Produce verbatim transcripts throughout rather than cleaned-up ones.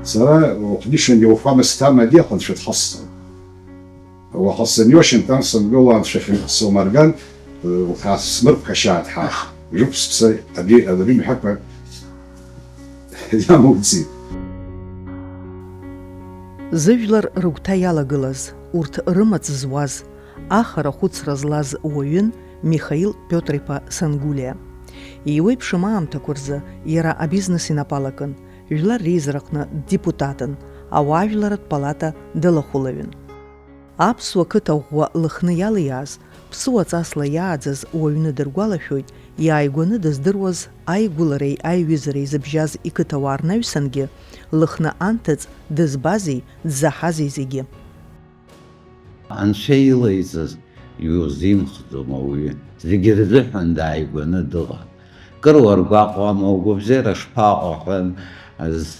Сара уахәдишангьы уахәама сҭамади аҟанцәа дхасҵон. Уаха сымҩошьан тан сымгыло анцәахьы сумарган, уха смырԥхашьаат ҳа. Жуп сԥсы аби адырҩ мҳәақәа иамоуӡеит. Зыжәлар рыгәҭа иалагылаз, урҭ рымаҵ зуаз, ахара хәыцра злаз уаҩын Михаил Пиотр-иԥа Сангулиа. Еиуеиԥшым аамҭақәа рзы иара абизнес инапы алакын, Жәлар реизараҟны депутатын, ауаажәларратә палата далахәылаҩын. Аԥсуа қыҭа ӷәӷәа лыхны иалиааз, ԥсуа ҵасла иааӡаз уаҩны дыргәалашәоит, иааигәаны дыздыруаз аигәылареи аиҩызареи зыбжьаз иқыҭауаа рнаҩсангьы, лыхны анҭыҵ дызбази дзаҳази зегьы. Анцәа илаиҵаз иузимхӡом ауаҩы, зегьы рзыҳәан дааигәаны дыҟан. Кыр уаргәаҟуама, угәабзиара шԥаҟоу ҳәа,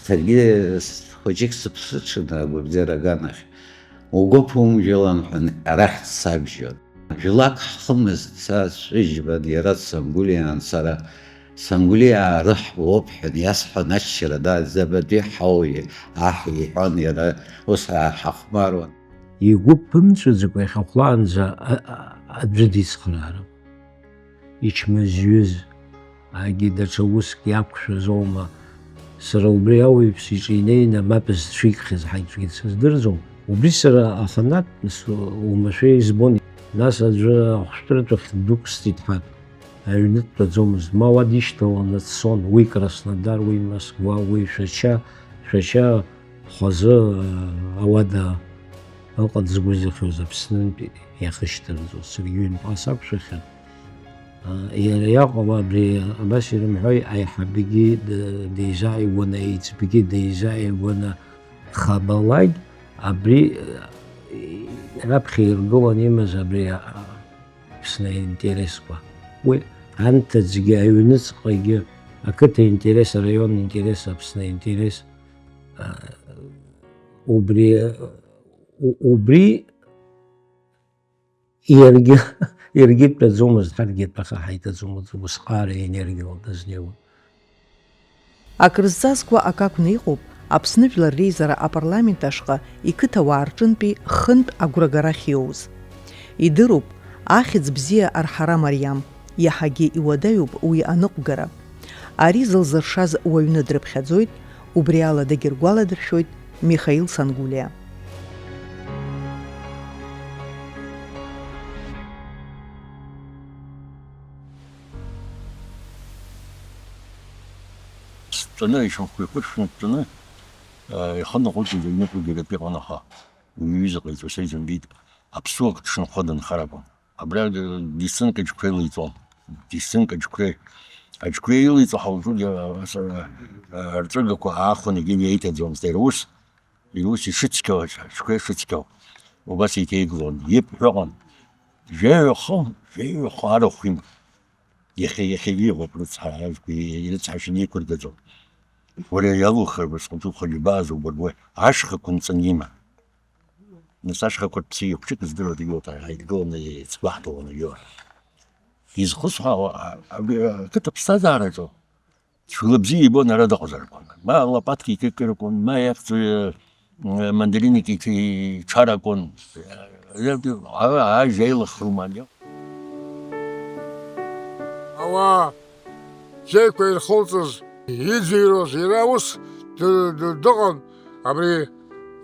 саргьы хәыҷык сыԥсыҽын агәабзиара аганахь. Угәы ԥумжәалан ҳәа арахь дсабжьон. Жәлак ҳхымызт, са сшәыжьбан, иара дсангәылиаан, сара сангәылиаа рыҳ уоуп ҳәа иасҳәон, аччара даазабатәи ҳауи аҳ иҳәон, иара ус ҳахәмаруан. Игәы ԥымҵәаӡакәа ихахәлаанӡа аӡәы дицхраарын. Ичмазаҩыз, агьи даҽа уск иақәшәаз аума, сара убри ауаҩԥс иҿы инеины мап зцәикхьаз ҳаиҿгьы сыздырӡом. Убри сара афанат, уамашәа избон. Нас аӡәы ахәшәтәырҭахь дәықәсҵеит ҳәа. Аҩны дтәаӡомызт, ма уа дишьҭаланы дцон, уи Краснодар, уи Москва, уи Шәача, Шәача хәазы ауада ыҟаӡгәызахьоз Аԥснынтәи иахышьҭырҵоз, саргьы ҩынтәҟа сақәшәахьан. Иара иаҟала абри абас ирымҳәои, аиҳабгьы деизааигәаны, аиҵбгьы деизааигәаны, хабалак абри раԥхьа иргылан имаз абри Аԥсны аинтересқәа. Уи анҭыҵгьы, аҩныҵҟагьы, ақыҭа интерес, араион интерес, Аԥсны интерес, убри, убри иаргьы, иаргьы дтәаӡомызт, ҳаргьы атәаха ҳаиҭаӡомызт, усҟаара енергиала дазнеиуан. Акрызҵазкуа акы акәны иҟоуп, Аԥсны Жәлар Реизара апарламент ашҟа иқыҭауаа рҿынтәи хынтә агәрагара ахьиоуз. Идыруп, ахьӡ бзиа арҳара мариам, иаҳагьы иуадаҩуп уи аныҟәгара. Ари зылзыршаз уаҩны дрыԥхьаӡоит, убри ала дагьыргәаладыршәоит Михаил Сангулиа. Сҵәаны, ишьамхқәа еиқәыршәны дтәаны, ихы наҟәыҵыз аҩныҟа џьарантәи иҟан, аха уи аҩыза ҟаиҵо са изымбеит. Аԥсуак дшынхо дынхар акәын. Абра десынк аџьқәреи леиҵон. Десынк аџьқәреи. Аџьқәреи илеиҵо ҳауҿугьы, ас, а, а, арҵәыгақәа аахәаны егьи иеиҭаӡомызт. Иара ус, иара ус ишыцқьоу, аџьқәреи шыцқьоу, убас еиҭеиглон. Иԥҳәыҟан. Жәаҩа хы, жәаҩа хы арахә иман. Иахьа, иахьагьы иҟоуп рыцҳара, ажәқәа ирыцҳашьаны иқәыргаӡом. Уара иалухыр, убасҟан уахәаџьабаа зубырбуеи, ашьхақәа нҵаны иман. Нас ашьхақәа рԥсы еиқәҿык здыруа дгьоуп, ҳаидгыланы еицгәаҳҭаланы иоур. Изхысҳәаауа, а, абри ақыҭа ԥсҭазаараҿы шәыла бзиа ибон ара дыҟазар акәын. Ма лопатки икыкыр акәын, ма иахьӡу, э, мандариники иҽ-, иҽар акәын. Ара ажәа еилахрума, ани? Ауаа зеиқәа ирхылҵыз, иӡырҩуаз иара ус ды-, ды-, дыҟан, абри,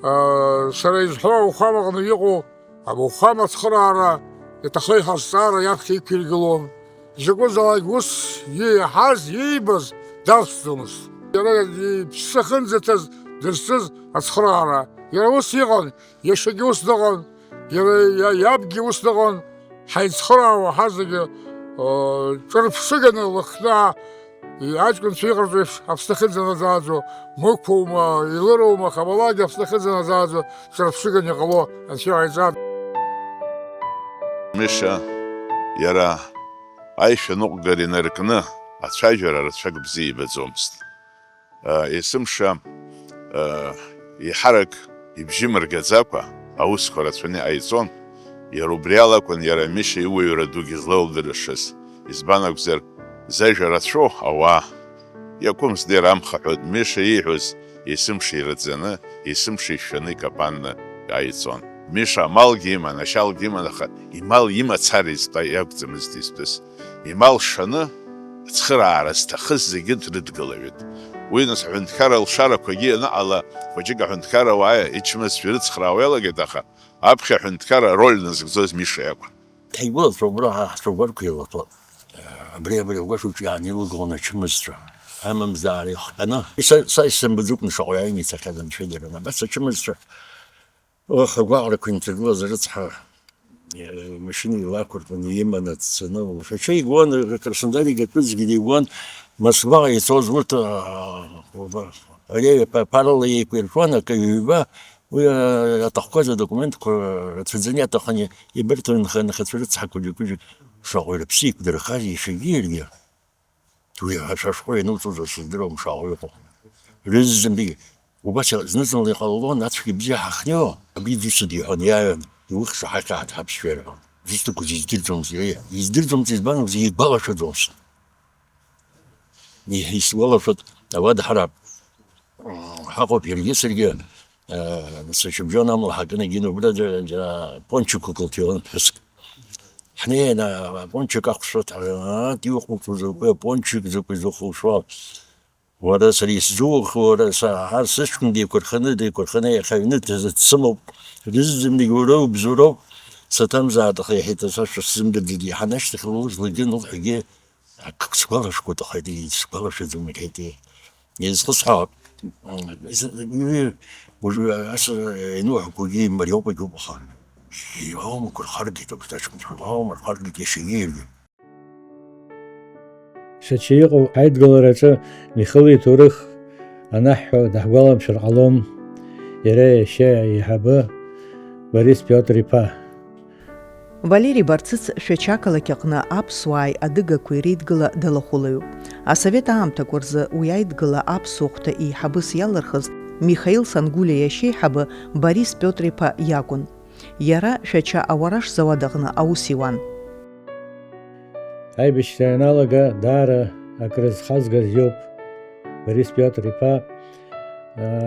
аа, сара изҳәо ауахәамаҟны иҟоу ауахәама ацхыраара иаҭахеи ҳәа азҵаара иаԥхьа иқәиргылон. Изакәызаалак ус ииаҳаз, иибаз дарсӡомызт. Иара иԥсы ахьынӡаҭаз дызцыз ацхыраара. Иара ус иҟан, иашьагьы ус дыҟан, иара иа-, иабгьы ус дыҟан, ҳаицхыраауа ҳазегьы, ыы, ҿырԥшыганы лыхны, аҷкәынцәа иҟарҵо еиԥш, Аԥсны ахьынӡанаӡааӡо, мықәума, илырума, хабалагьы Аԥсны ахьынӡанаӡааӡо, ҿырԥшыганы иҟало Анцәа иҟаиҵан. Миша иара аишәа ныҟәгара инаркны ацәажәара рацәак бзиа ибаӡомызт. Есымша еиҳарак ибжьы мыргаӡакәа аусқәа рацәаны иҟаиҵон, иара убри ала акәын иара Миша иуаҩра дугьы злалдыршаз, избан акәзар, зажәа рацәоу ауаа иакәымзт, иара амхаҳәоит, Миша ииҳәоз Есымша ираӡаны, есымша ишәаны икапанны иааиҵон. Миша амалгьы иман, ашьалгьы иман, аха имал имацара изтәа иакәӡамызт изтәыз. Имал шаны, ацхыраара зҭахыз зегьы дрыдгылаҩыт. Уи нас аҳәынҭқарра алшарақәагьы ианыҟала, хәыҷык аҳәынҭқарра ауаа ичмазцәа ирыцхраауа иалагеит, аха аԥхьа аҳәынҭқарра ароль назыгӡоз Миша иакәын. Ҳаигәылацәа убра ҳа ҳцәа гәарқәа еилаҭәон. Абри, абри агәашәаҿы иаанеилыгон ачымазцәа, амамзаара ихҟьаны. Са, са исымбаӡакәны шаҟа иааины ицахьаз анцәа идырын. Абас ачымазцәа, ох, агәаҟрақәа инҭагылаз рыцҳа, э, машьына илақәыртәаны иманы дцаны, Шәача игон, Краснодар игатәызгьы дигон, Москваҟа ицоз урҭ, а, уба, ари ԥа-, ԥарала еиқәиршәон, акы ҩба, уи, а, аҭахқәаз адокументқәа рацәаӡаны иаҭахын, ибарҭон нх-, нхацәа рыцҳақәа џьоукы-џьоук шаҟа рыԥсы еиқәдырхаз иахьагьы иаргьы. Уи ашәҟәы иануҵозар сыздыруам, шаҟа иҟоу. Рызынтәи убас зны-зынла иҟалалон, ацәгьа бзиа ҳахнио, абри дусу диҳәон, иааҩуан, иухьша ҳахьаат ҳаԥсшәа ирҳәон. Дызҭахыз издырӡомызт иара, издырӡомызт, избан акәзар, игәалашәаӡомызт. Исгәалашәоит, ауада ҳара ҳаҟоуп иаргьы саргьы, э, сашьыбжьон амла ҳакын, егьин убра џьа-, џьа-, пончик ықәылҭәалон ԥҳәыск. Ҳнеин, а, апончик ахәшәы ҭ-, а, иуҟәылҵо закәи апончик, закәи зыхәылшәо? Уара сара исзухуа, уара са, ар сыҷкәын деиқәырханы, деиқәырханы иахьа аҩны дсымоуп. Рызынтәык уара убзоуроуп. Саҭамзааит, аха иахьа иҭацәашәа сзымдырӡеит, иаҳан ашьҭахь лыжәлагьы нылҳәагьы акы сгәалашәоит, аха исгәалашәаӡом иахьатәи. Изхысҳәаауа, уажәы ас иануҳәақәагьы имариоуп, егьуп, аха иауамақәа рхаргеит, ақыҭаҿ мыцхәқәа ауама рхаргеит иашьагьы иаргьы. Шәача иҟоу аидгылараҿы Михаил иҭоурых анаҳҳәо даҳгәаламшәар ҟалом, иара иашьа аиҳабы Борис Пиотр-иԥа. Валери Барцыц Шәача ақалақь аҟны аԥсуааи адыгақәеи реидгыла далахәылаҩуп. Асовет аамҭақәа рзы уи аидгыла аԥсуа хәҭа еиҳабыс иалырхыз Михаил Сангулиа иашьеиҳабы Борис Пиотр-иԥа иакәын. Иара Шәача ауараш зауад аҟны аус иуан. Аибашьра ианалага даара акрызхазгаз иоуп Борис Пиотр-иԥа,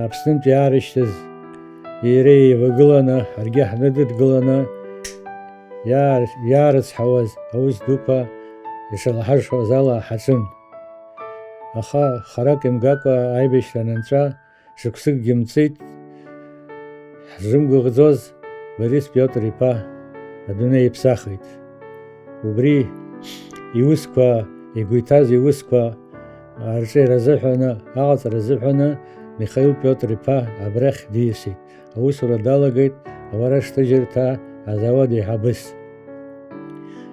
Аԥснынтә иаарышьҭыз, иара еивагыланы, ҳаргьы ҳныдыдгыланы иаар-, иаарыцҳауаз аус дуқәа ишалҳаршауаз ала ҳаҿын. Аха харак имгакәа аибашьра анынҵәа, шықәсыкгьы мҵит, ҳзымгәыӷӡоз Борис Пиотр-иԥа адунеи иԥсахит. Убри иусқәа, игәы иҭаз иусқәа арҿиара азыҳәаны, аҟаҵара азыҳәаны Михаил Пиотр-иԥа абрахь диасит. Аусура далагеит ауараш ҭыжьырҭа азауад еиҳабыс.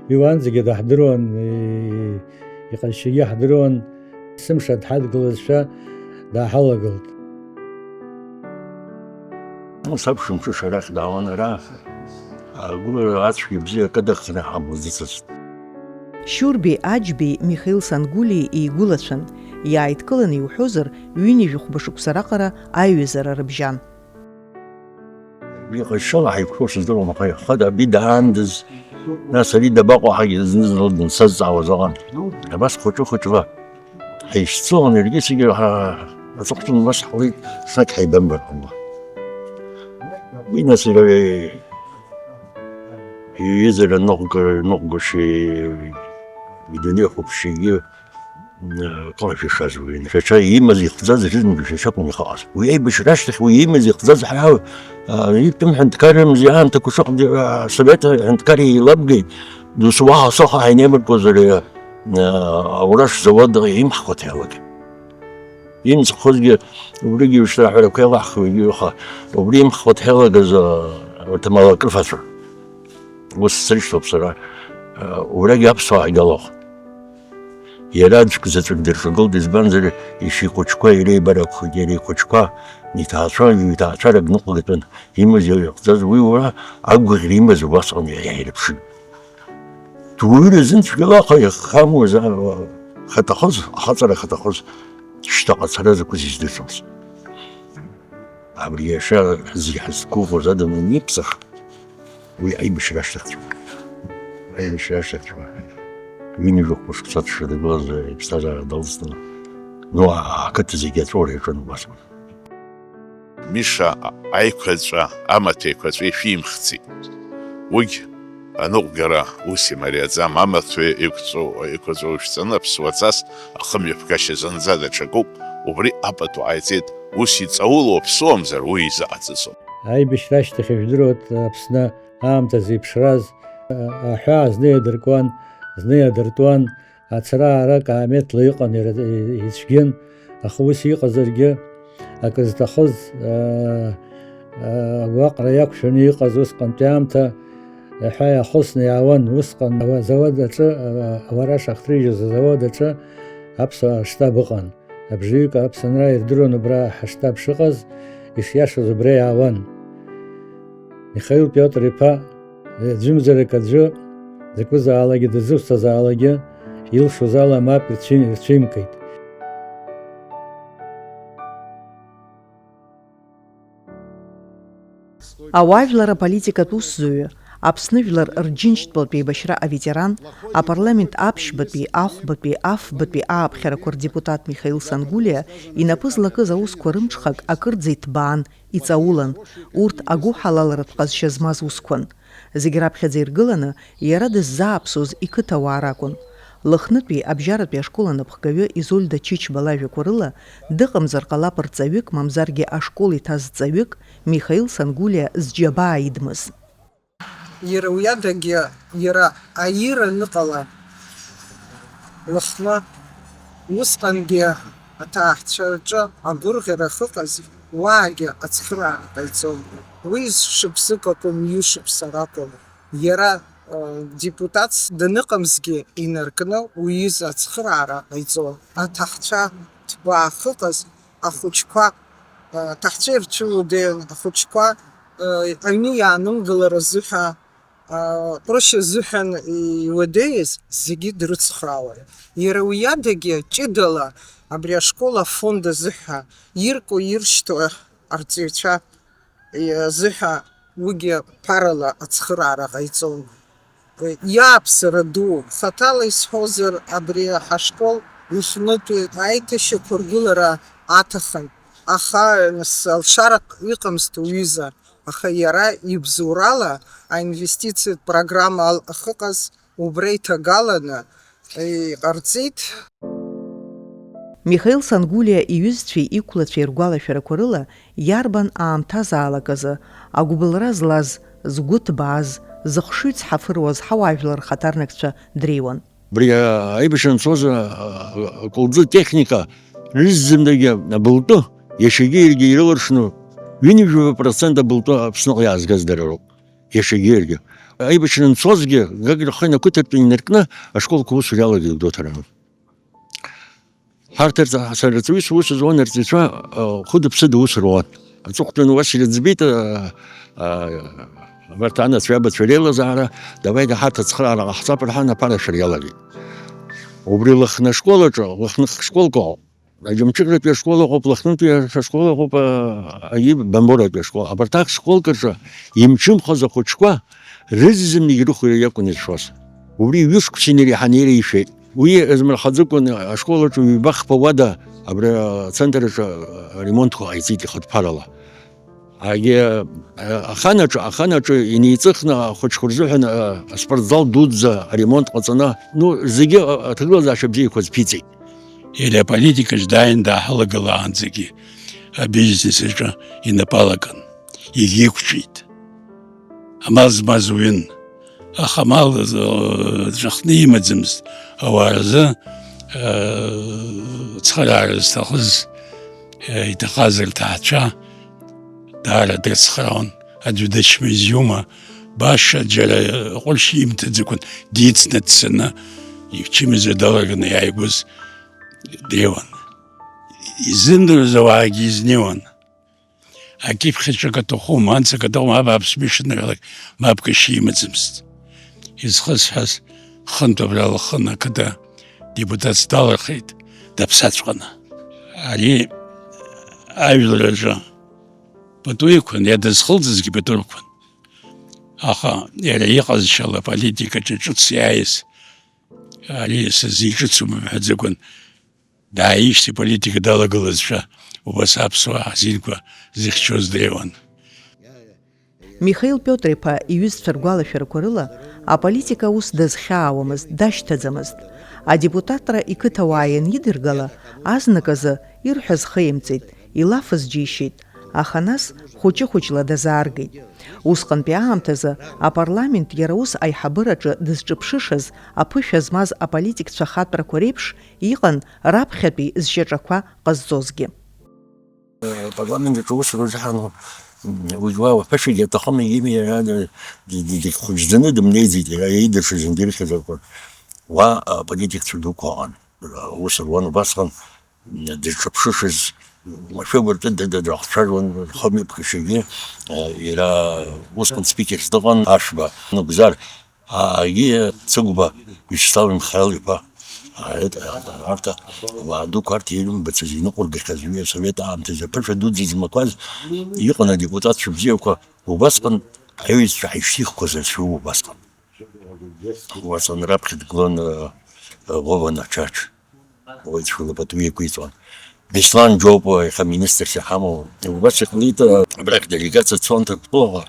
Уи уаанӡагьы даҳдыруан, и-, иҟазшьагьы ҳдыруан, есымша дҳадгылазшәа дааҳалагылт. Ус аԥшәымҽыша арахь даауан ара, агәылара ацәгьа бзиа акы дыхны ҳамоу дыцызт. Шьурбеи Аџьбеи Михаил Сангулиеи еигәылацәан, иааидкыланы иуҳәозар, ҩынҩажәи хәба шықәса раҟара аиҩызара рыбжьан. Иҟазшьала ҳаиқәшәо сыздыруам, аха хада абри даандаз, нас ари дабаҟоу ҳәагьы зны-зынла дынсазҵаауаз ыҟан. Абас хәыҷы-хәыҷла ҳаишьцылон, иаргьы саргьы ҳа-, аҵыхәтәан убас ҳауеит, ҽнак ҳаибамбар ҟалон. Уи нас иара иҩызара ныҟәга-, ныҟәгашьа, идунеи хәаԥшьагьы Калашәа ишаз уи, Шәача имаз ихәӡаз рызегьы Шәача акәын ихаҟаз. Уи аибашьра ашьҭахь уи имаз ихәӡаз ҳара, а, итәым ҳәынҭқаррамзи аамҭақәа шыҟамзи, а, асовет ҳәынҭқар еилабгеит, досу уаҳа асахьа ҳаинеимыркуазар, а, аура шзауад имххәа ҭаҩлак. Имцхәызгьы убригьы ушьҭа аҳәарақәа еилаҳхуеит, аха убри имххәа ҭаҩлагаз, а, урҭ амала акрыфацәа. Ус срышьҭоуп сара, а, убрагьы аԥсуаа игалахә. Иара аӡәк заҵәык дырҿагылт, избанзар, ишихәыҷқәа иреибаракқәеит, иара ихәыҷқәа, иҭаацәа, иҭаацәарак ныҟәгатәын, имаз иахьӡаз уи ура агәаӷьра имаз убасҟан иааирԥшит. Дуаҩы рзын цәгьала аха иахьхамуаз, а, хаҭахоз, ахаҵара хаҭахоз, шьҭаҟа ацара закәыз издырӡомызт. Абри иашьа зегь ҳазқәыӷәӷәоз адамҩан иԥсах, уи аибашьра ашьҭахьҵәҟьа. Аибашьра ашьҭахьҵәҟьа. Ҩынҩажәа хәба шықәса дшадагылаз иԥсҭазаара далҵны, ну, ақыҭа зегьы аҵәуара иаҿын убасҟан. Миша аиқәаҵәа, амаҭәа еиқәаҵәа ишәимхӡеит. Уигь аныҟәгара ус имариаӡам, амаҭәа еиқәҵәа, еиқәаҵәа ушәҵаны аԥсуа ҵас ахымҩаԥгашьа зынӡа даҽакуп, убри апату ҟаиҵеит, ус иҵаулоу аԥсуамзар уи изыҟаҵаӡом. Аибашьра ашьҭахь ижәдыруеит Аԥсны аамҭа зеиԥшраз, аҳәаа зны иадыркуан, зны иадыртуан, ацхыраара каамеҭла иҟан, иара ицәгьан, аха ус иҟазаргьы, акы зҭахыз, аа, аа, агәаҟра иақәшәаны иҟаз усҟантәи аамҭа, аҳәаа иахысны иаауан, усҟан ауа-, азауад аҿы, аа, ауара шахҭрыжьыз азауад аҿы аԥсуаа рштаб ыҟан. Абжаҩык аԥсынра ирдыруан убра ҳаштаб шыҟаз, ишиашаз убра иаауан. Михаил Пиотр-иԥа, аӡәымзарак аӡәы, закәызаалакгьы дызусҭазаалакгьы, илшоз ала мап ирцәи-, ирцәимкит. Ауаажәлар аполитикатә усзуҩы, Аԥсны жәлар рџьынџьтәылатә еибашьра аветеран, апарламент аԥшьбатәи, ахәбатәи, афбатәи ааԥхьарақәа рдепутат Михаил Сангулиа инапы злакыз аусқәа рымҽхак акырӡа иҭбаан, иҵаулан, урҭ агәыҳалалратә ҟазшьа змаз усқәан. Зегь раԥхьаӡа иргыланы, иара дыззааԥсоз иқыҭауаа ракәын. Лыхнытәи абжьаратәи ашкол анапхгаҩы Изольда Чычба лажәақәа рыла, дыҟамзар ҟалап рҵаҩык, мамзаргьы ашкол иҭаз ҵаҩык, Михаил Сангулиа зџьабаа идмыз. Иара уиадагьы иара аира аныҟала, Лыхны усҟангьы аҭаацәа рҿы агәырӷьара ахьыҟаз, уаагьы ацхыраара ҟаиҵон. Уи шықәсык акәым, ҩышықәса ракәым. Иара, э, депутатс даныҟамзгьы инаркны уи изы ацхыраара ҟаиҵон. Аҭаацәа ҭбаа ахьыҟаз ахәыҷқәа, э, аҭаацәа ирцәыуадаҩын, ахәыҷқәа, э, аҩны иаанымгыларазы ҳәа, э, ҟәрышь азыҳәан иуадаҩыз зегьы дрыцхраауан. Иара уиадагьы ҷыдала абри ашкол афонд азыҳәа ирку-иршьҭоу арҵаҩцәа азыҳәа уигьы ԥарала ацхыраара ҟаиҵон. Иааԥсара ду, хаҭала исҳәозар, абри ҳашкол Лыхнытәи аиҭашьақәыргылара аҭахын, аха, нас, алшара иҟамызт уҩыза, аха иара ибзоурала аинвестициатә программа ал-, ахьыҟаз убра иҭагаланы иҟарҵеит. Михаил Сангулиа иҩызцәеи иқәлацәеи ргәалашәарақәа рыла, иарбан аамҭазаалак азы агәыбылра злаз, згәы ҭбааз, зыхшыҩ цҳафыруаз ҳауаажәлар рхаҭарнакцәа дреиуан. Убри, а, аибашьра анцоз, а, а, акәылӡы техника рызӡындагьы абылтәы, иашьагьы иаргьы ирыларшны, ҩынҩажәа процент абылтәы Аԥсныҟа иаазгаз дара роуп. Иашьагьы иаргьы. Аибашьра анцозгьы, Гагра ахы инақәыҭыртәны инаркны, ашколқәа аусура иалагеит Гәдоуҭа араион. Ҳарҭ рҵа-, сара рҵаҩыс ус зуан, арҵаҩцәа, а, хәыда-ԥсыда ус руан. Аҵыхәтәаны уа срыӡбеит, а, а, абарҭ анацәа, абацәа реилазаара, давайте ҳарҭ ацхыраара ҟаҳҵап рҳәан, аԥара шәыриалагеит. Убри Лыхны ашкол аҿы, Лыхны школк ыҟоуп. Аџьамҽыхратәи ашкол ыҟоуп, Лыхнытәи ашкол ыҟоуп, а, аибамборатәи ашкол. Абарҭ ашколк рҿы имчымхоз ахәыҷқәа рызынтәык рыхәра иакәын иршоз. Убри ҩышықәса инареиҳаны иара ишәеит. Уи азмырхаӡакәан ашкол аҿы ҩба-хԥа уада абра ацентр аҿы аремонтқәа ҟаиҵеит ихатә ԥарала. Агьи, а, ахан аҿы, ахан аҿы инеиҵыхны ахәыҷқәа рзыҳәан, а, аспортзал дуӡӡа аремонт ҟаҵаны, ну, зегьы, а, аҭагылазаашьа бзиақәа азԥиҵеит. Иара аполитикаҿы дааин дааҳалагылаанӡагьы абизнес аҿы инапы алакын, егьиқәҿиеит. Амал змаз уҩын, аха амал, э, ҵәахны имаӡамызт, ауаа рзы, э, цхыраара зҭахыз, э, иҭахаз рҭаацәа даара дрыцхраауан, аӡәы дычмазаҩума, баша џьара ҟәрышь имҭаӡакәан, дицны дцаны, ичымазаҩ далаганы иааигәаз дреиуан. Изымдыруаз ауаагьы изнеиуан. Акьыԥхь аҿы акы аҭахума, анс акы аҭахума, абааԥс, мишанырҳәалак, мап кашьа имаӡамызт. Изхысҳәааз, хынтә абра Лыхны ақыҭа депутатс далырхит, даԥсаҵәҟьаны. Ари ажәлар рҿы пату иқәын, иадызхылҵызгьы пату рықәын. Аха иара иҟазшьала аполитикаҿы ҿыц иааиз, ари сызиҿыцуп мҳәаӡакәан, Дааижьҭеи политика далагылазшәа, убас аԥсуаа ҳзинқәа зыхьчоз дреиуан. Михаил Пиотр-иԥа иҩызцәа ргәалашәарақәа рыла, аполитика аус дазхьаауамызт, дашьҭаӡамызт. Адепутатра иқыҭауаа ианидыргала, азныказы ирҳәаз хеимҵеит, илафыз џьишьеит, аха нас хәыҷы-хәыҷла дазааргеит. Усҟантәи аамҭазы апарламент иара ус аиҳабыраҿы дызҿыԥшышаз, аԥышәа змаз аполитикцәа хатәрақәа реиԥш иҟан раԥхьатәи зшьаҿақәа ҟазҵозгьы. Апарламент аҿы аус рзыҳәан уи уа уаҳәашьагьы аҭахым, егьиуми, иара д-, д-, д-, дхәыҷӡаны дымнеиӡеит, иара иидыршаз, индирхьаз акәын. Уа аполитикцәа дуқәа ыҟан. Аус руан убасҟан, дызҿыԥшышаз, машәыртәы д-, д-, драхцәажәон, рхымҩаԥгашьагьы, иара усҟан спикерс дыҟан, Ашәба Нугзар. Ааи, Цыгәба Виачеслав Михаил-иԥа, ааит, арҭ ауаа дуқәа арҭ ирымбацыз, иныҟәыргахьаз уи асовет аамҭазы аԥышәа дуӡӡа змақәаз, иҟан адепутатцәа бзиақәа, убасҟан аҩызцәа ҳаишьҭихқәаз рацәоу убасҟан. Убасҟан раԥхьа дгылан, э, э, Вова Начач. Уи цәгьала пату иқәиҵон. Беслан Џьопуа иахьа министрс иҳамоу. Убас иҟалеит, абрахь делегациа цон Ҭырқәтәылаҟа.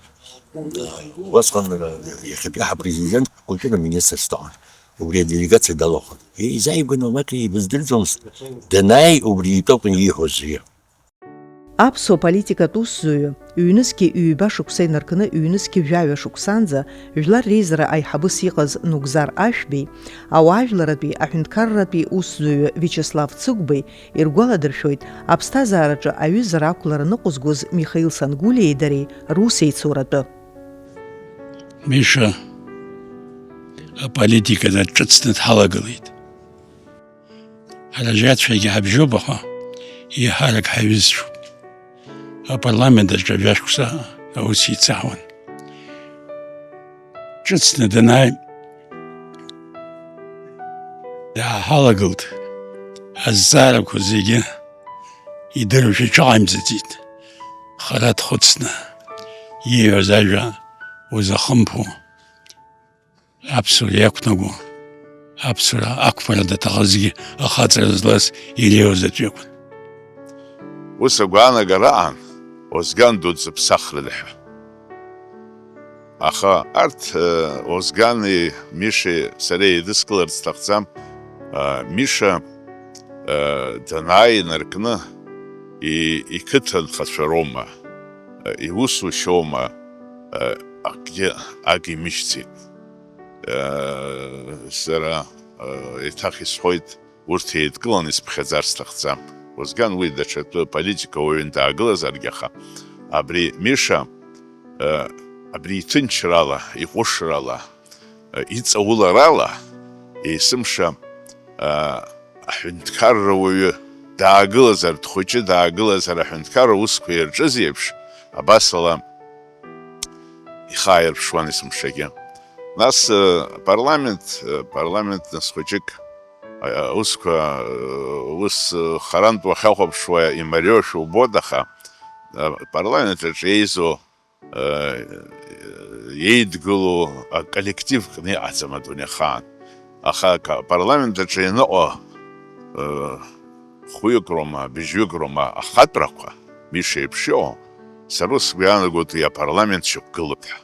Убасҟан иахьатәи ҳапрезидент акультура министрс дыҟан. Убри аделегациа далахәын. Изааигәаны уамак ибыздырӡомызт. Данааи, убри итәы акәын ииҳәоз зегьы. Аԥсуа политикатә усзуҩы, ҩнызқьи ҩба шықәса инаркны ҩнызқьи жәаҩа шықәсанӡа Жәлар реизара аиҳабыс иҟаз Нугзар Ашәбеи, ауаажәларратәи аҳәынҭқарратәи усзуҩы Виачеслав Цыгәбеи иргәаладыршәоит аԥсҭазаараҿы аҩызара ақәлара ныҟәызгоз Михаил Сангулиеи дареи русеицуратәы. Миша аполитика даҿыцны дҳалагылеит. Ҳара жьацәагьы ҳабжьоуп, аха еиҳарак ҳаҩызцәоуп. Апарламент аҿы жәашықәса аус еицаҳауан. Ҿыцны данааи, дааҳалагылт, азҵаарақәа зегьы идыруашәа иҽаҟаимҵаӡеит. Хара дхәыцны, ииҳәаз ажәа узахымԥо. Аԥсуара иақәнаго, аԥсуара ақәԥара даҭахазгьы ахаҵара злаз иреиуаз аӡә иакәын. Ус агәаанагара аан, Озган дуӡӡа ԥсахрада ҳәа. Аха арҭ, э, Озгани Мишеи сареи еидыскыларц сҭахӡам. Э, Миша, э, данааи инаркны, и-, иқыҭа нхацәа роума, э, иусушьоума, э, акгьы, ак имышьцеит. Сара еиҭах исҳәоит, урҭ еидкыланы исыԥхьаӡар сҭахӡам. Озган уи даҽа тәы политика уаҩын даагылазаргьы, аха абри Миша, абри иҭынчрала, иҟәышрала, иҵауларала, есымша, аҳәынҭқарра уаҩы даагылазар, дхәыҷы даагылазар, аҳәынҭқарра усқәа ирҿыз еиԥш, абасала ихы ааирԥшуан есымшагьы. Нас, э, апарламент, э, апарламент нас хәыҷык, э, аусқәа, э, ус, э, харантә уахьахәаԥшуа имариоушәа убоит, аха, э, апарламент аҿы еизо, э, еидгылоу аколлектив кны иҟаӡам адунеихаан. Аха ак-, апарламент аҿы ианыҟоу, э, хәҩык роума, быжьҩык роума ахатәрақәа, Миша еиԥш иҟоу, сара сгәы иаанагоит уи апарламент шьақәгылоуп ҳәа.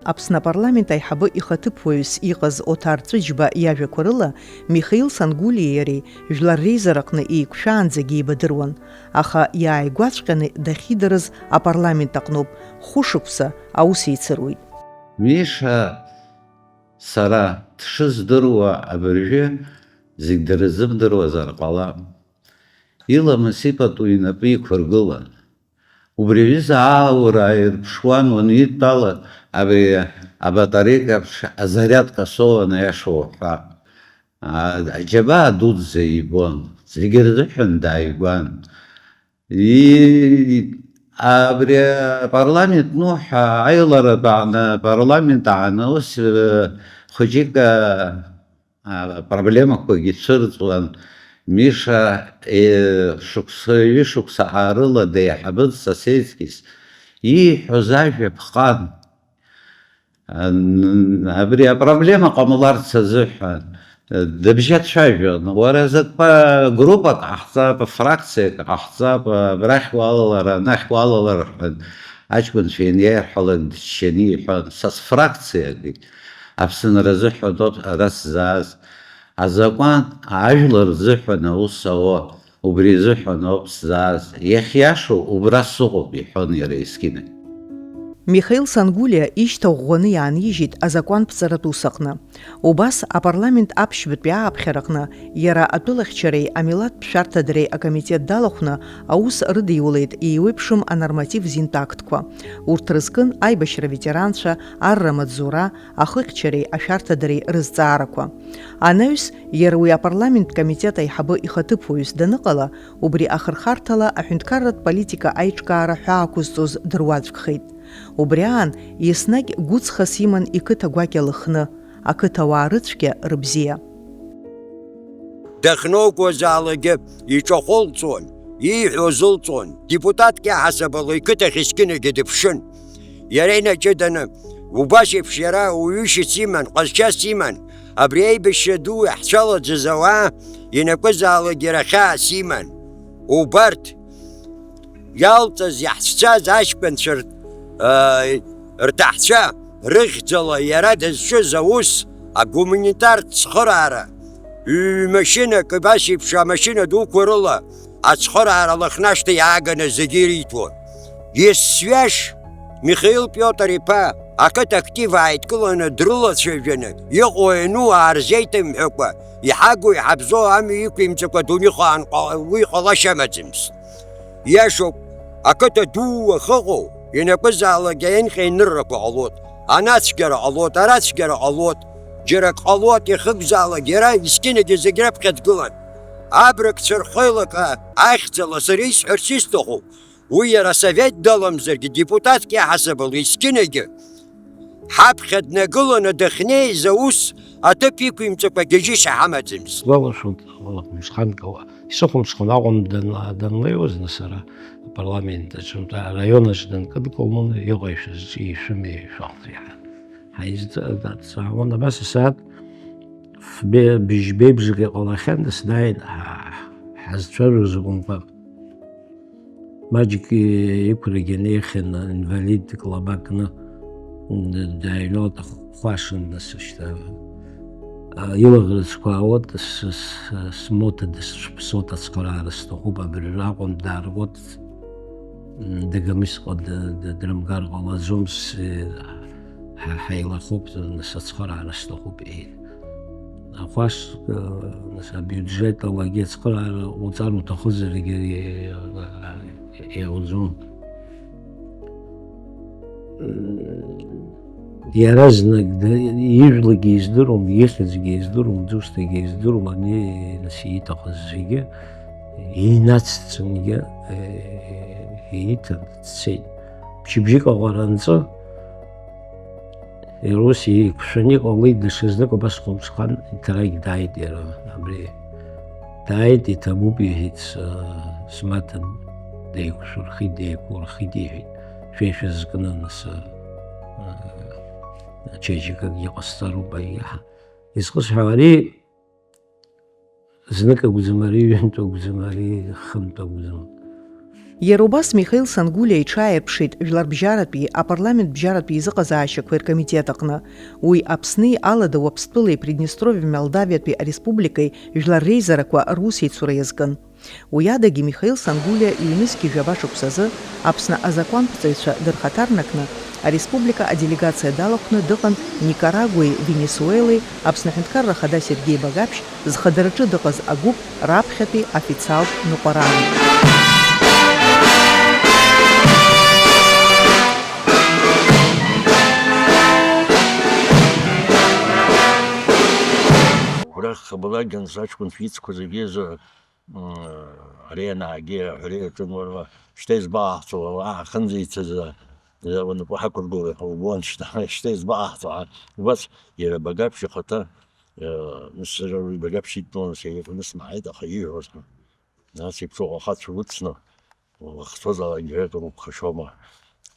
Аԥсны апарламент аиҳабы ихаҭыԥуаҩыс иҟаз Оҭар Ҵәыџьба иажәақәа рыла, Михаил Сангулиеи иареи жәлар реизараҟны еиқәшәаанӡагьы еибадыруан, аха иааигәаҵәҟьаны дахьидарыз апарламент аҟноуп, хәышықәса аус еицыруеит. Миша сара дшыздыруа абыржәы зегь дырзымдыруазар ҟалап. Иламыс ипату инапы иқәыргылан. Убри аҩыза ааура ааирԥшуан уанидтәалак, абри абатарейка аԥш-, азариадка соуан, аиаша уҳәа. А, аџьабаа дуӡӡа ибон, зегьы рзыҳәан дааигәан. И-, абри апарламент, ну, ҳа-, аиларатә аҟны, апарламент аҟны ус, э, хәыҷык, э, А, проблемақәагьы цәырҵуан. Миша, е, шықәса, ҩышықәса аарыла деиҳабын сосиетскис. Ииҳәоз ажәа ԥҟан. Ан-, абри апроблема ҟамларц азыҳәан. Дыбжьацәажәон, уара закәа группак ҟаҳҵап, фракциак ҟаҳҵап, абрахь уалалар, анахь уалалар ҳәа, аҷкәынцәа ианиарҳәалак дыччаны иҳәон, са сфракциагьы Аԥсынра азыҳәан ауп ара сзааз, азакәан ажәлар рзыҳәан аус ауа, убри азыҳәан ауп сзааз, иахьиашоу убра сыҟоуп, иҳәон иара есқьынагь. Михаил Сангулиа ишьҭа ӷәӷәаны иаанижьит азакәанԥҵаратә ус аҟны. Убас апарламент аԥшьбатәи ааԥхьараҟны иара атәылахьчареи амилаҭтә шәарҭадареи акомитет далахәны аус рыдиулеит еиуеиԥшым анорматив-зинтә актқәа. Урҭ рызкын аибашьра аветеранцәа, арра амаҵзура, ахыхьчареи ашәарҭадареи рызҵаарақәа. Анаҩс, иара уи апарламенттә комитет аиҳабы ихаҭыԥуаҩыс даныҟала, убри ахырхарҭала аҳәынҭқарратә политика аиҿкаара ҳәа ақәызҵоз дыруаӡәкхеит. Убри аан, еснагь гәыҵхас иман иқыҭа гәакьа Лыхны, ақыҭауаа рыцәгьа рыбзиа. Дахьноугозаалакгьы иҿахәылҵуан, ииҳәо лзылҵуан, депутатк иаҳасабала иқыҭахь есқьынагьы дыԥшын. Иара инаҷыданы, убас еиԥш иара уаҩышьас иман, ҟазшьас иман, абри аибашьра ду иаҳцәалаӡаз ауаа ианакәызаалакгьы иара хьаас иман. Убарҭ иалҵыз, иаҳцәцаз аҷкәынцәа р-, ыы, рҭаҳцәа рыхьӡала иара дызҿыз аус, агуманитартә цхыраара, ҩ-машьынак, абас еиԥш амашьына дуқәа рыла ацхыраара Лыхнашҭа иааганы зегьы ириҭон. Есҩаш Михаил Пиотр-иԥа ақыҭа актив ааидкыланы дрылацәажәаны, иҟоу-иану аарзеиҭымҳәакәа, иҳагу-иҳабзоу амҩа иқәимҵакәа дунеихаан ҟа-, уи ҟалашьа амаӡамызт. Иашоуп, ақыҭа дууа ахьыҟоу, ианакәызаалак аинҟьа-иныррақәа ҟалоит, анацәгьара ҟалоит, арацәгьара ҟалоит, џьара ак ҟалоит, иахьыкәзаалак иара есқьынагьы зегь раԥхьа дгылан. Абрагцәа рхеилак ахьӡала сара исҳәарц исҭаху, уи иара асовет даламзаргьы, депутатк иаҳасабала есқьынагьы ҳаԥхьа днагыланы дахьнеиз аус аҭыԥ иқәимҵакәа гьежьышьа ҳамаӡамызт. Сгәалашәоит, Усҟан, исыхәамсхон акәым, дан-, данлеиуаз, нас, ара апарламент аҿы, араион аҿы данкыдгылон, иҟои шәызҿи, ишәымеи, шәахәҭеи ҳа-, ҳаизҵаауан. Абас асааҭ фбе-, быжьбеи бжаки ҟалахьан, нас дааин, ҳа-, ҳазцәажәоз акәымкәа, маҷк иқәрагьы неихьан, инвалидк лаба кны, д-, дааҩналт, ахәашан, нас, шьҭа, а, илаӷырӡқәа аауеит, с-, с-, смоҭа дысцәыԥсоит, ацхыраара сҭахуп, абыржәы аҟынтә дааргоит, м, Дагомысҟа д-, д-, дрымгар ҟалаӡом, с-, ҳа-, ҳаилахоуп, нас ацхыраара сҭахуп, иҳәеит. Ахәашк, нас абиуџьет алагьы ацхыраара уҵар уҭахызаргьы, иауӡом. Иаразнак д-, ижәлагьы издыруам, ихьӡгьы издыруам, дусҭагьы издыруам, ани, нас, ииҭахыз зегьы инацҵангьы, э, ииҭан, дцеит. Мчыбжьык аҟара анҵы, Иара ус еиқәшәаны иҟалеит, даҽазнык убас хәылԥшхан иҭарагь дааит иара абри. Дааит, иҭабуп, иҳәеит, с-, смаҭа деиқәшәырхеит, деиқәурхеит, иҳәеит. Шәеишәа зкны, нас, а, ачеиџьыкагьы ҟасҵароуп, аиаҳа. Изхысҳәаауа, ари Знык акәӡам ари, ҩынтә акәӡам ари, хынтә акәӡам. Иара убас Михаил Сангулиа иҽааирԥшит Жәларбжьаратәи апарламент бжьаратәи изыҟазаашьақәеи ркомитет аҟны. Уи Аԥсни Алада Уаԥстәылеи Приднестровиа Молдавиатәи ареспубликеи жәлар реизарақәа русеицура иазкын. Уи адагьы Михаил Сангулиа ҩнызқьи жәаба шықәсазы Аԥсны азакәанԥҵаҩцәа дырхаҭарнакны ареспублика аделегациа далахәны дыҟан Никарагуеи Венесуелеи Аԥсны Аҳәынҭқарра Ахада Сергеи Багаԥшь зхадараҿы дыҟаз агәыԥ раԥхьатәи официалтә ныҟәараан. Убрахь Хабалагьы аҷкәынцәа ицқәа зегьы изы М, ари анаагеи аҳәара иаҿын, уара, шьҭа избаҟаҳҵо, ауаа ҳахьынӡеицыз, э, унапы ҳақәыргылар ҳәа убон, шьҭа, шьҭа избаҟаҳҵо, ҳа, убас иара Багаԥшь ихаҭа, э, сара уи Багаԥшь идтәалан, сеиқәнысмааит, аха ииҳәоз ҳәа. Нас иԥшуҟа ахацәа уцны, уахцозаалак егьырҭ уԥхашьома.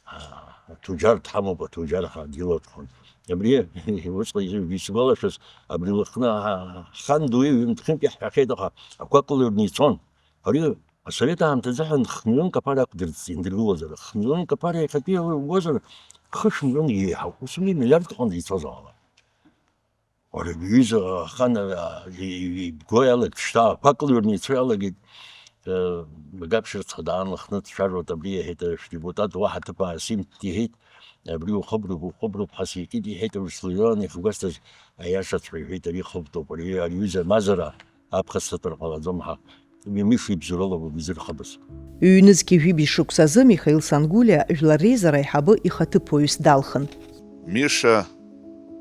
Аҭуџьар дҳамоуп, аҭуџьар ҳадгьылаҭхон. Абри усҟан исгәалашәаз, абри Лыхны ҳан ду ҩымҭхынтә иаҳҳәахьеит, аха ақәа кылҩрны ицон. Ари асовет аамҭазы ҳәа хмиллионк аԥара ақәдырҵ-, индыргылозар, хмиллионк аԥара иахьатәи угозар, хышә миллионк еиҳауп. Ус уи миллиардк аҟынӡа ицозаалак. Уара, иҩыза ахан, а, и-, и-, ибго иалагт, шьҭа ақәа кылҩрны ицо иалагеит. Э, Багаԥшь рыцҳа даан Лыхны дцәажәоит, абри иҳәеит, шәдепутат уаҳа ҭыԥ аасимҭт иҳәеит, абри ухыброуп, ухыброуп ҳәа сикит иҳәеит, Урслион ихгәасҭаз аиашаҵәҟьа иҳәеит, ари хыбтоуп, ари, ари аҩыза мазара аԥхасҭатәыр ҟалаӡом ҳа. Уи Миша ибзоурала уаҩ изырхыбыз. Ҩнызқьи жәибжь шықәсазы Михаил Сангулиа жәлар реизара аиҳабы ихаҭыԥуаҩыс далхын. Миша,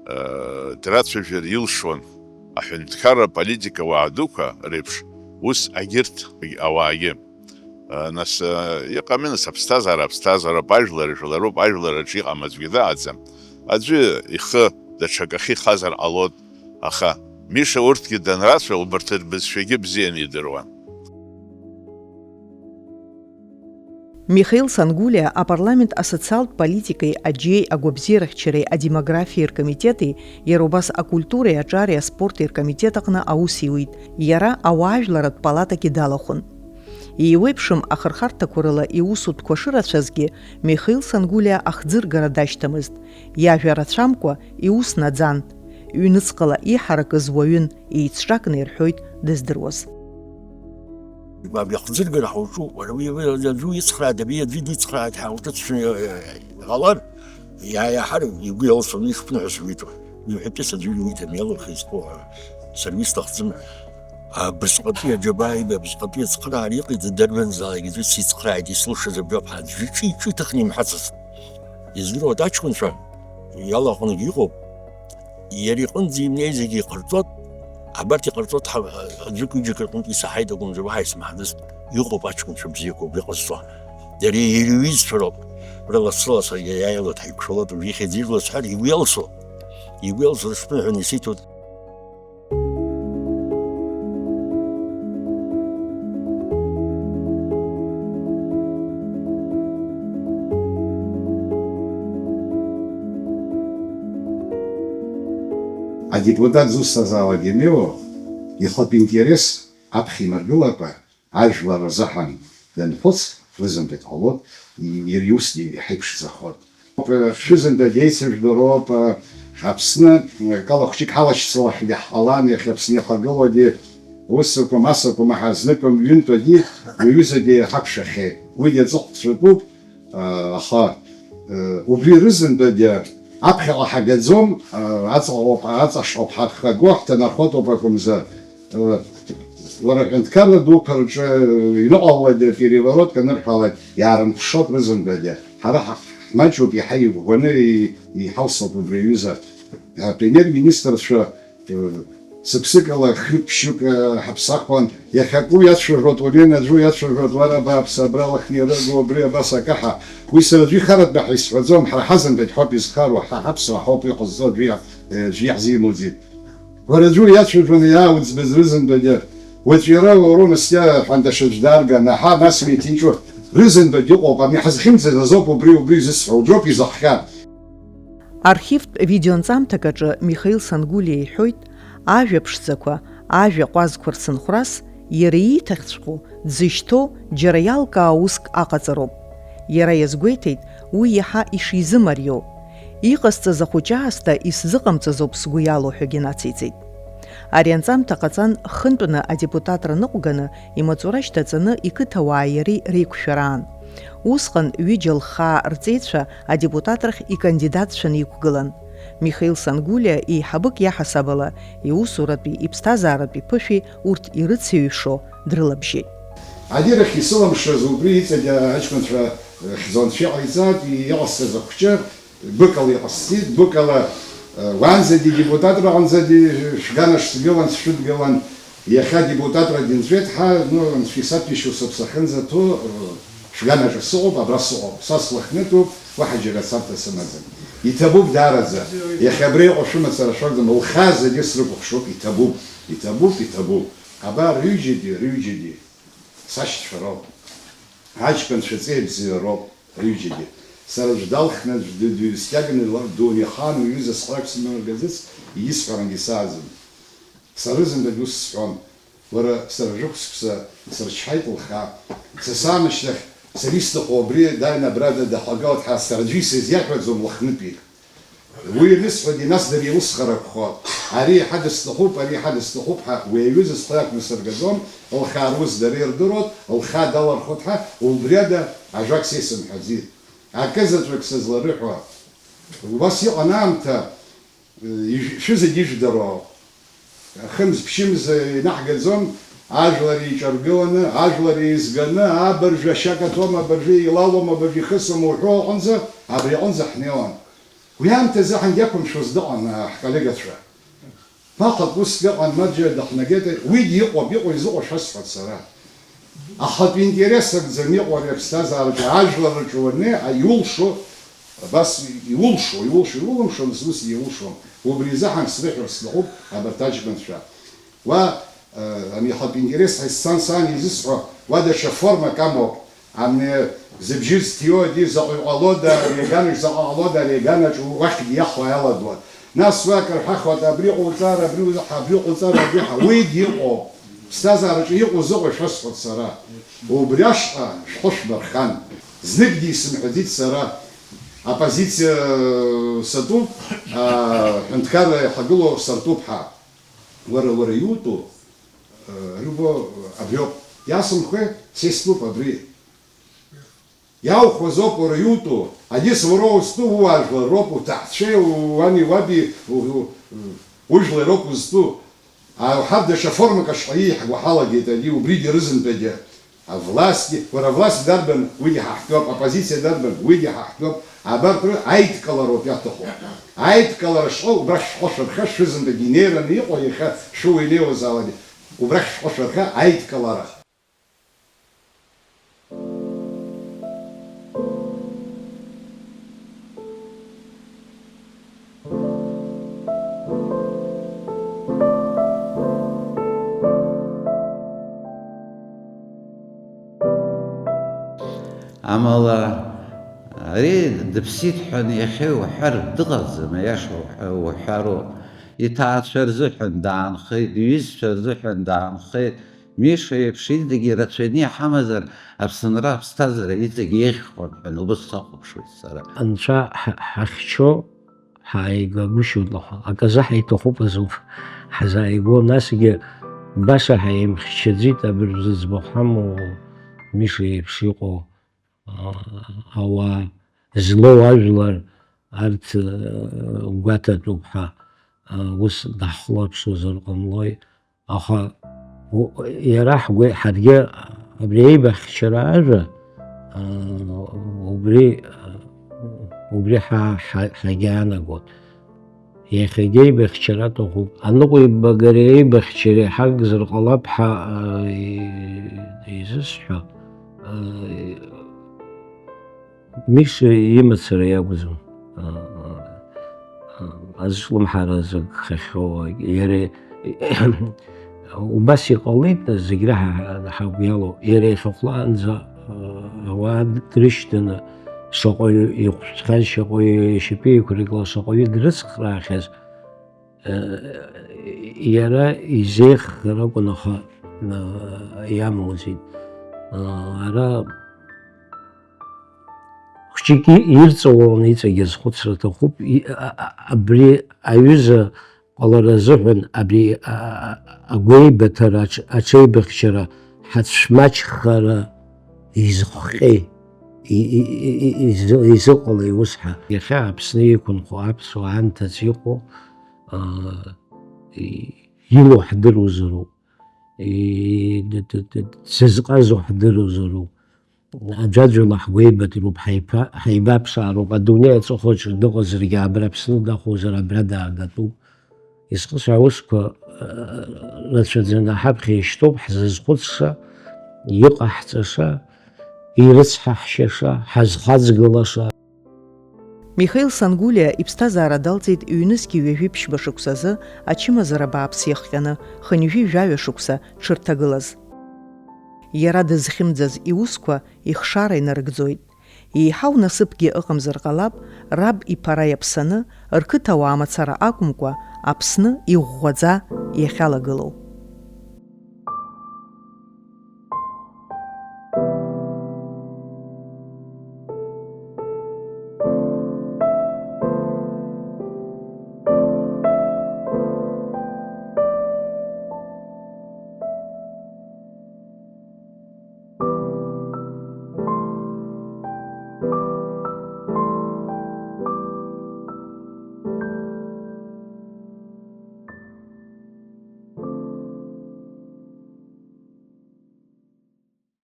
э, драцәажәар илшон аҳәынҭқарра политика уаа дуқәа реиԥш, ус агьырҭ ауаагьы. Э, нас, э, иҟами, нас, аԥсҭазаара, аԥсҭазаароуп, ажәлар, жәларуп, ажәлар аҿы иҟам аӡәгьы дыҟаӡам. Аӡәы ихы даҽакахьы ихазар ҟалоит, аха Миша урҭгьы данрацәа, убарҭ рбызшәагьы бзианы идыруан. Михаил Сангулиа апарламент асоциалтә политикеи аџьеи агәабзиарахьчареи адемографиеи ркомитети, иара убас акультуреи аҿареи аспорти ркомитет аҟны аус иуит, иара ауаажәларатә палатагьы далахәын. Еиуеиԥшым ахырхарҭақәа рыла иусутәқәа шырацәазгьы, Михаил Сангулиа ахӡыргара дашьҭамызт, иажәа рацәамкәа иус наӡан, ҩныҵҟала иҳаракыз уаҩын, еицҿакны ирҳәоит дыздыруаз. Абри ахәӡыргара ҳауҿу, уара уи, уи аӡәы уицхрааит, абри аӡәы дицхрааит ҳәа уҿыцәшәаны иҟалар, иааиаҳар игәы иалсуан, ишԥныҳәа сҳәеит уи. Уи ҳәатәыс аӡәы иуиҭам, иалырхыз изхоу ҳәа сара уи сҭахӡам. Абасҟатәи аџьабаа иба, абасҟатәи ацхыраара иҟаиҵаз дарбанзаалак аӡәы сицхрааит, исылшаз абриоуп ҳәа аӡәы иҿы, иҿы иҭыхны имҳәацызт. Издыруада аҷкәынцәа, иалаҟәынгьы иҟоуп. Иара иҟынӡа имнеи зегьы иҟарҵот, абарҭ иҟарҵот ҳа-, аӡәык-ҩыџьак рҟынтә исаҳаит акәымзар, уаҳа исмаҳдызт, иҟоуп аҷкәынцәа бзиақәа убри ҟазҵо. Иара иҩызцәа роуп, рылас-сылас иааилоит, ҳаиқәшәалоит, уажә ихьӡ ижәлоз ҳәа, игәы иалсуа, игәы иалсуа рыҽԥныҳәаны исиҭоит. Адепутат зусҭазаалак имоуа, ихатә интерес аԥхьа имыргылакәа, ажәлар рзыҳәан данхәыц, рызынтәык ҟалоит, иара иусгьы иҳаиԥшӡахоит. Шәызынтәык еицыжәдыроуп, Аԥсны акала хәҷык ҳалашьцылахьгьы ҳҟалан, иахьа Аԥсны ихагылоугьы усакәым, асакәым ҳазныкәым, ҩынтәагьы, уаҩызагьы ҳақәшәахьеит. Уигьы аҵыхәтәцәатәуп. Аха, э, убри рызынтәагьы аԥхьаҟа ҳагаӡом, э, аҵаҟоуп, аҵаҟоуп ҳархаго, ҳҭанархотоуп акәымзар, э, лара аҳәынҭқарра дуқәа рҿы, э, иныҟалалакгьы переворотк анырҳәалак иаарымхәшоуп рызынтәагьы. Ҳара ҳа-, ҳмаҷуп, иаҳа иӷәӷәаны и-, иҳалсуп убри аҩыза. Апремьер-министрцәа Сыԥсыкала хҩык-ԥшьҩык, э, ҳаԥсахуан, иахьак уи иацәажәоит, уи аӡәы иацәажәоит, уара абааԥсы, абра лыхниарыгу, убри абас акаҳа. Уи сара аӡәы ихаратәы ҳәа исҳәаӡом, ҳара ҳазынтәагь ҳауп изхароу, ҳа ҳаԥсуаа ҳауп иҟазҵо, аӡәы иа-, э, аӡәы иаҳзимуӡеит. Уара аӡәы иацәажәаны иаауӡбаз рызынтәагьы, уаҵәы иара уароу наскьа ҳәа даҽаӡә даарган, аҳа, нас уи иҭынчу рызынтәагь ыҟоуп, ами ҳазхьымӡаз азоуп убри, убри изысҳәо, уаҵәоуп изыхҟьа. Архивтә видеонҵамҭак аҿы Михаил Сангулиа иҳәоит, ажәа ԥшӡақәа, ажәа ҟәазқәа рцынхәрас, иара ииҭахьҵәҟьоу, дзышьҭоу џьара иалкаау уск аҟаҵароуп. Иара иазгәеиҭеит, уи иаҳа ишизымариоу. Иҟасҵаз ахәыҷы аасҭа исзыҟамҵазоуп сгәы иалоу ҳәагьы нациҵеит. Ари анҵамҭа ҟаҵан, хынтәны адепутатра ныҟәганы, имаҵура шьҭаҵаны иқыҭауааи иареи реиқәшәараан. Усҟан ҩыџьа лхаа рҵеицәа адепутатрахь икандидатцәаны иқәгылан. Михаил Сангулиа еиҳабык иаҳасаб ала, иусуратәи, иԥсҭазааратәи ԥышәеи урҭ ирыцеиҩшо дрылабжьеит. Адирахь исылымшаз убри иҵегь аҷкәынцәа хьӡонцәа иҟаиҵеит, иҟасҵаз ахәҷы, Гәыкала иҟасҵеит, гәыкала, э, уаанӡагьы депутатра аҟынӡагьы шәганашә сгылан, сшәыдгылан, иахьа депутатра дынҵәеит ҳәа, ну, анцәа исаҭәеишьо сыԥсы ахьынӡаҭоу, э, шәганашәа сыҟоуп, абра сыҟоуп, са слыхнытәуп, уаҳа џьара царҭа сымаӡам. Иҭабуп даараӡа, иахьа абра иҟоу шәымацара шәакәӡам, лхаа зегьы срыкәыхшоуп, иҭабуп, иҭабуп, иҭабуп. Абар, рҩыџьагьы, рҩыџьагьы сашьцәа роуп. Аҷкәынцәа ҵеи бзиа роуп, рҩыџьагьы. Сара аӡә далхны, аӡә ды-, дыҩскьаганы, ла-, дунеихаан уҩыза схы ақәсымнаргаӡац, егьысҳәарангьы сааӡом. Сара зынӡагь ус сҳәон. Уара, сара жәохәсқәса сырчҳаит лхы. Са саамышьҭахь, сара исҭаху абри дааины абра да-, даҳлагалт ҳәа сара аӡәы исызиаҳәаӡом лыхнытәик. Уи анысҳәогьы, нас дара иусхарақәхо, ари иаҳа дысҭахуп, ари иаҳа дысҭахуп ҳәа, уи аҩыза схы иақәнасыргаӡом, лхаа рус дара ирдыруеит, лхаа далархәит ҳәа, убри ада ажәак са исымҳәаӡеит. Акы заҵәык сызларыҳәо, убас иҟан аамҭа, ижә-, шәызегь ижәдыруа, хымз-ԥшьымз инаҳгаӡом, ажәлар еиҿаргыланы, ажәлар еизганы, абыржәы ашьа каҭәом, абыржәы еилалом, абыржәы ихысым уҳәо аҟынӡа, абри аҟынӡа ҳнеиуан. Уи аамҭазы ҳангьақәымшәоз дыҟан, а, ҳколлегацәа. Ԥахак уск ыҟан, ма џьара дыхнагеит, уигьы иҟоуп, иҟоу изыҟоу шәасҳәап сара. Ахатә интерес акәӡам иҟоу ари аԥсҭазаараҿы, ажәлар рҿы уаннеи, а, иулшо, абас иулшо, иулшо, иулымшо, нас ус иулшом. Убри изыҳәан срыҳәар сҭахуп абарҭ аҷкәынцәа. Уа, э, ани ахатә интерес ҳәа сан, сан изысҳәо, уа даҽа формак амоуп. Ани зыбжьы зҭиуагьы заҟаҩ ҟалода, ари аганаҿ заҟа ҟалода, ари аганаҿ уахьгьы иахо иалагоит. Нас уи акыр ҳахуеит, абри ҟауҵар, абри узаҳа, абри ҟауҵар, абри ҳа-, уигьы иҟоуп. Ԥсҭазаараҿы иҟоу зыҟоу шәасҳәоит сара. Убри ашҟа шәхәы шәмырхан. Зныкгьы исымҳәаӡеит сара. Аппозициа сатәуп, а, ҳәынҭқарра иахагылоу сартәуп ҳәа. Уара, уара иутәу, э, Рыба, абриоуп. Иасымхәе, са истәуп абри. Иаухәаз ауп уара иутәу, Адис уара узтәу, ууаажәлар роуп, уҭаацәеи, уани уаби, у-, у-, ужәлар роуп узтәу. А, ҳаб даҽа формак ашҟа ииҳәо ҳалагеит, ани убригьы рызынтәагьы. Авластгьы, уара авласт дарбан, уигьы ҳаҳтәоуп, аппозициа дарбан, уигьы ҳаҳтәоуп, абарҭ ры-, аидкылароуп иаҭаху. Аидкылара шҟа, убрахь шәҟәы шәырха, шәызынтәагьы инеираны иҟоу, иахьа шәыуа инеиуазаалакгьы, убрахь шәҟәы шәырха, аидкылара. Амала, ари дыԥсит ҳәа иахьа иуҳәар дыҟаӡам, аиаша уҳәа-, уҳәароуп. Иҭаацәа рзыҳәан даанхеит, иҩызцәа рзыҳәан даанхеит. Миша иеиԥш иҵегьы ирацәаҩны иҳамазар, Аԥсынра аԥсҭазаара иҵегьы еиӷьхон ҳәа убыс сахәаԥшуеит сара. Анцәа ҳа-, ҳахьчо ҳааигагәышьоит, аха аказы ҳаиҭахуп азоуп ҳзааигәоу, насгьы баша ҳаимхьчаӡеит абыржә зыӡбахә ҳамоу Миша иеиԥш иҟоу, а, ауаа, злоу ажәлар, арҭ, а, гәаҭатәуп ҳәа, а, ус даҳхәлаԥшуазар ҟамлои. Аха у-, иара ҳгәы-, ҳаргьы абри аибахьчара ажәа, аа, убри, убри ҳа-, ҳа-, ҳагьаанагон. Иахьагьы аибахьчара аҭахуп. Аныҟәибагареи аибахьчареи ҳагзар ҟалап ҳәа, аа, и-, изысҳәо, аа, Миша имацара иакәӡам, а, а, а, азҿлымҳара зыгхахьоу, иара убас иҟалеит, зегь раҳа ҳа-, ҳагәы иалоу, иара иахьахәлаанӡа, а, ауаа дрышьҭаны, шаҟаҩы ихәҭхьаз, шаҟаҩы ишьапы еиқәыркла, шаҟаҩы дрыцхраахьаз, а, иара изеиӷьхар акәын, аха, а, иамуӡеит. А, ара Хәҷык и-, ирҵауланы иҵегьы азхәыцра аҭахуп. И-, а-, а-, абри аҩыза ҟалара азыҳәан абри, а-, а-, агәеибаҭара аҽ-, аҽеибыхьчара ҳацәмаҷхара изыхҟьеи? И-, и-, и-, и-, изы-, изыҟалеи ус ҳәа? Иахьа Аԥсны иқәынхо аԥсуаа анҭыҵ иҟоу, а, и-, илоу ҳдыруазароуп. И-, д-, д-, д-, дзызҟазоу ҳдыруазароуп. Аӡәаӡәала ҳгәеибадыруп, ҳаиԥа-, ҳаибаԥшаароуп, адунеи аҵыхәаҿы дыҟазаргьы, абра Аԥсны дахозар, абра даагатәуп. Изхысҳәа аусқәа, э, рацәаӡаны ҳаԥхьа ишьҭоуп ҳзызхәыцша, иҟаҳҵаша, ирыцҳаҳшьаша, ҳазхаҵгылаша. Михаил Сангулиа иԥсҭазаара далҵит ҩнызқьи ҩажәи ԥшьба шықәсазы ачымазара бааԥс иахҟьаны, хынҩажәи жәаҩа шықәса дшырҭагылаз. Иара дызхьымӡаз иусқәа ихшара инарыгӡоит. Еиҳау насыԥгьы ыҟамзар ҟалап, раб иԥара иаԥсаны, рқыҭауаа мацара акәымкәа, Аԥсны иӷәӷәаӡа иахьалагылоу.